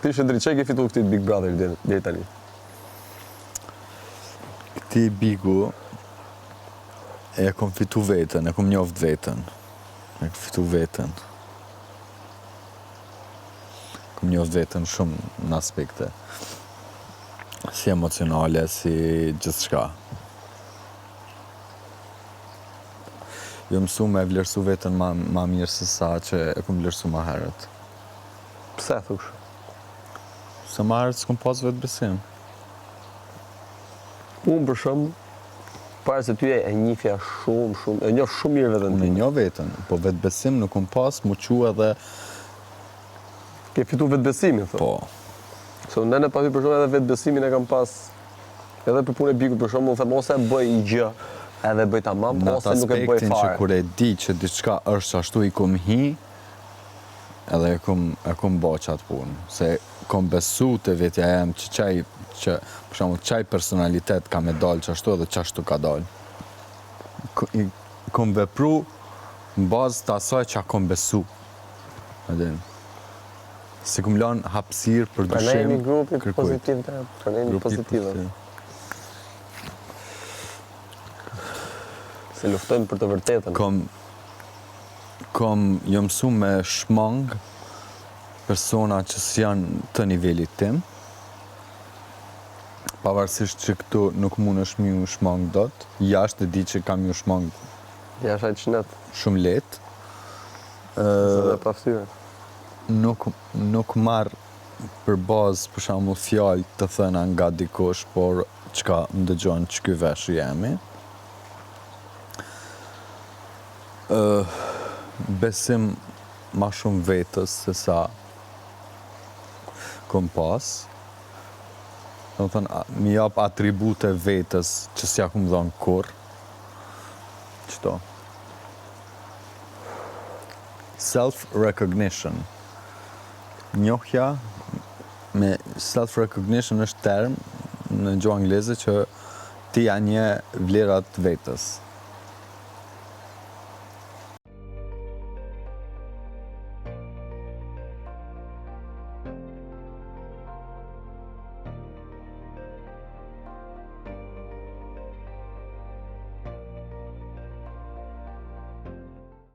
Ti Shëndrit, çe ke fitu këtij Big Brother deri deri tani? Këtij Bigu e kom fitu veten, e kom njoft veten. E kom fitu veten. Kom njoft veten shumë në aspekte. Si emocionale, si gjithçka. Jom mësu me vlerësu veten ma, ma mirë se sa që e kom vlerësu ma herët. Pse thu kështu? Se ma herët s'kom pas vetëbesim. Unë për shembull, para se ty e njihja shumë, shumë, e njoh shumë mirë veten Unë e time. njoh veten, po vetëbesim nuk kom pas mu çu edhe Ke fitu vetëbesimin, thotë. Po. Se unë në pa ty për shembull edhe vetëbesimin e kam pas edhe për punën e Bigut për shembull, unë them ose e bëj një gjë edhe e bëj tamam, Në atë ose nuk e bëj aspektin që fare. kur e di që diçka është ashtu i kom hi, edhe e kom e kom bo qat punë, se kom besu te vetja jem që qaj që për shembull qaj personalitet ka me dal qashtu edhe qashtu ka dal. I kom vepru në bazë të asaj që kom besu. E din. S'i kom lanë hapësirë për Prandaj dyshim jemi grupi kërkujt. pozitiv, ne, prandaj jemi Grupi pozitivë. pozitiv. Se luftojmë për të vërtetën. Kom kom jom mësu me shmang persona që s'janë të nivelit tim. Pavarësisht që këtu nuk mundesh me ju shmang dot, jashtë e di që kam ju shmang Jashtë ai çnet, shumë lehtë. zënë pa fytyrë. Nuk nuk marr për bazë për shembull fjalë të thëna nga dikush, por çka më dëgjon qiky vesh i jemi. Ë besim ma shumë vetës se sa kom pas. Do të thënë, mi jap atribute vetës që s'ja kom dhënë kurrë. Qëto. Self recognition. Njohja me self recognition është term në gjuhë angleze që ti ja njeh vlerat vetës.